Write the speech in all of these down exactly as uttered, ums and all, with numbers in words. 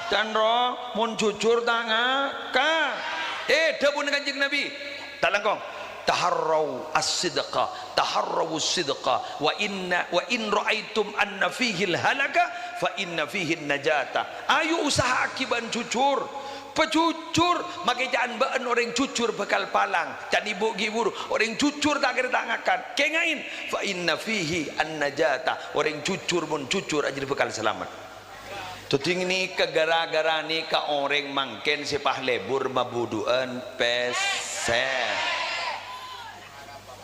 Can ro, mon jujur ta' ngaka. Eh, dhâbuna Kanjeng Nabi. Ta' langkong. "Taharrau as-sidqa, taharrau as-sidqa, wa inna, wa in ra'aitum anna fihil halaka, fa inna fihin najata." Ayo usaha'aghi bân jujur. Pajujur, makè ca'an bâ'ân orèng jujur bhâkal palang. Can ibu ghi' buru, orèng jujur ta' kèra ta' ngakan. Kènga'è, fa inna fihi an-najata. Orèng jujur mon jujur ajâriyâ bhâkal salamet. Dhâddhi nèka ghârâ-ghârâ nèka orèng mangkèn sè pas lebur mabudhu'ân pèssè.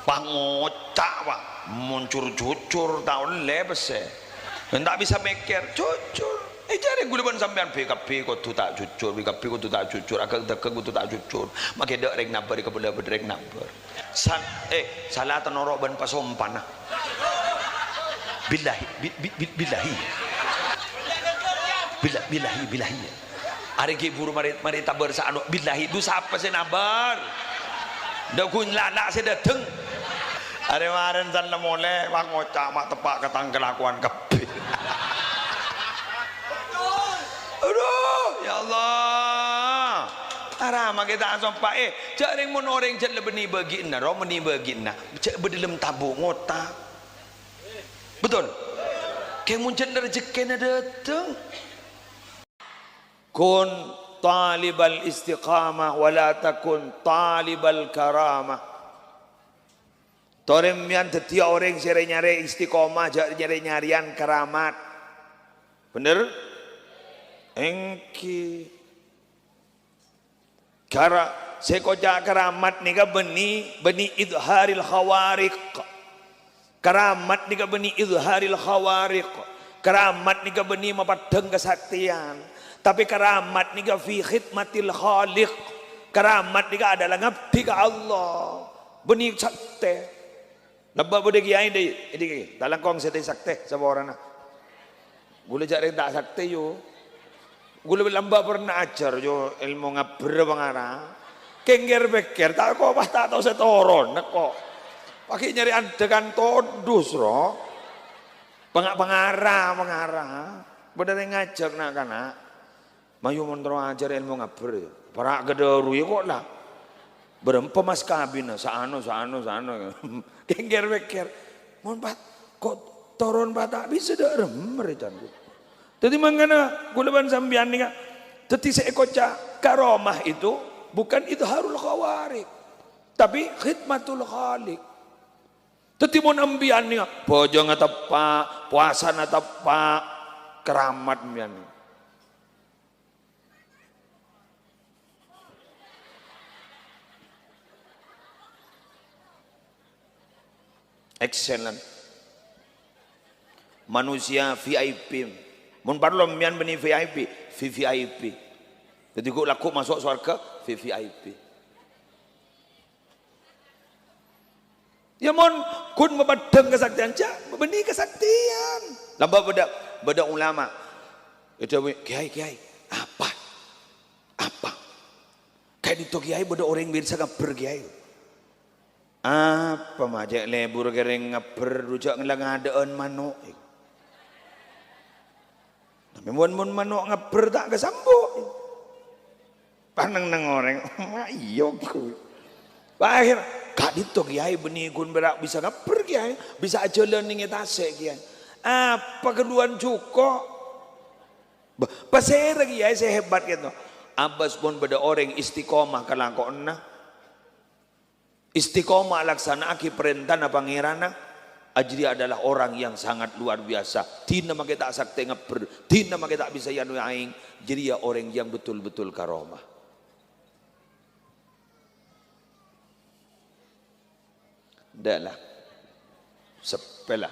Pas ngoca', Pak, mon jur-jujur ta' ollè pèssè. Bân ta' bisa mèkkèr, jujur. Eh, jârèya ghulâ bân sampèyan bi' kabbhi kodhu ta' jujur, bi' kabbhi kodhu ta' jujur, aghâng-dhâghâng kodhu ta' jujur. Makè dâ' rèng nabâr, kabâlâ bâdâ rèng nabâr. San-, eh, sala ta' noro' bân pasompana. Billahi, bi-, bi-, bi-, billahi. Bila-, billahi, billahi. Arè ghi' buru marè, marè tabâr sa'ano. Billahi, dhu sapa sè nabâr? Dâ' ghun lala' sè dâteng. Arè marèn san la molè, wah, ngoca' ma' teppa' ka tang kalakowan kabbhi. Aduh, ya Allah. Arapa makè ta' asompa, eh. Jâ' rèng mon orèng jâ' la bânnè bâgiânna, ro bânnè bâgiânna. Jâ' bâdâ lem tabu' ngota'. Betul? Kè mon jâ' la rejhekkèna dâteng. Kun talibal istiqamah wa la takun talibal karamah. Torè mèyan dhâddhiyâ orèng sè rè-nyarè istiqomah, jâ' rè-nyarèyan karamat. Bhender? Èngghi. Kara-, sè èkoca' karamat nèka bânnè, bânnè idharil khawariq. Karamat nèka bânnè idharil khawariq. Karamat nèka bânnè mapeddhâng kasaktèyan. Tapè karamat nèka fi khidmatil khaliq. Karamat nèka adalah ngabdi ka Allah. Bânnè saktè. Lambâ' bâdâ kèyaè dâ', è dâggi', ta' langkong sè ta' saktè saporana. Ghulâ jâ' rèng ta' saktè, yu. Ghulâ lambâ' pernah ajhâr, yu, èlmo ngabbher pangara. Kèngkèr pèkkèr, ta' kok pas ta' tao sè toron, kok. Paghi' nyarè andhâkan todus, ro. Panga-, pangara, pangara. Bâdâ rèng ngajhâk na'-kana'. Mayu mon terro ajhâr èlmo ngabbher, ya. Para' ghâdhâru, ya, kok la. Bârâmpa mas kabinna, saano, saano, saano. Kèngkèr pèkkèr. Mon pas, kok toron pas ta' bisa dâ' remmer, ya, can. Dhâddhi mangkana, ghulâ bân sampèyan nèka, dhâddhi sè èkoca' karomah itu bukan idharul khawariq, tapi khidmatul khaliq. Dhâddhi mon sampèyan nèka, bhâjângnga teppa', powasana teppa', karamat sampèyan nèka. Excellent. Manusia V I P. Mon parlo sampèyan bânnè V I P, V V I P. Dhâddhi ghu-, lagghu' maso' sowarghâ, V V I P. Ya, mon ghun mapeddhâng kasaktèyan, jâ' bânnè kasaktèyan. Lambâ' bâdâ, bâdâ ulama èdhâbuwi, "Kèyaè, kèyaè, apa? Apa? Ka'dinto kèyaè bâdâ orèng bisa ngabbher, kèyaè?" "Apa, ma' cè' lebur kèrèng ngabbher, dhu jâ' ngala' ngadâ'ân mano'." Tapè mon, mon mano' ngabbher ta' kasambu'. Pas neng-neng orèng, "Ma' iyâ, ghu." Pas akhèr, "Ka'dinto kèyaè bânnè ghun pèra' bisa ngabbher kèyaè, bisa ajhâlân nèng è tasè' kèyaè. Apa kaduwân jhuko'?" Bâh, pasèra kèyaè sè hebat kèto? Abâs mon bâdâ orèng istiqomah kalakowanna. Istiqomah alaksana'aghi parèntana Pangèranna, ajâriyâ adalah orang yang sangat luar biasa. Dina makè ta' saktè ngabbher, dina makè ta' bisa èyanowè aèng, jâriyâ orèng yang betul-betul karomah. Ndak la. Seppè la.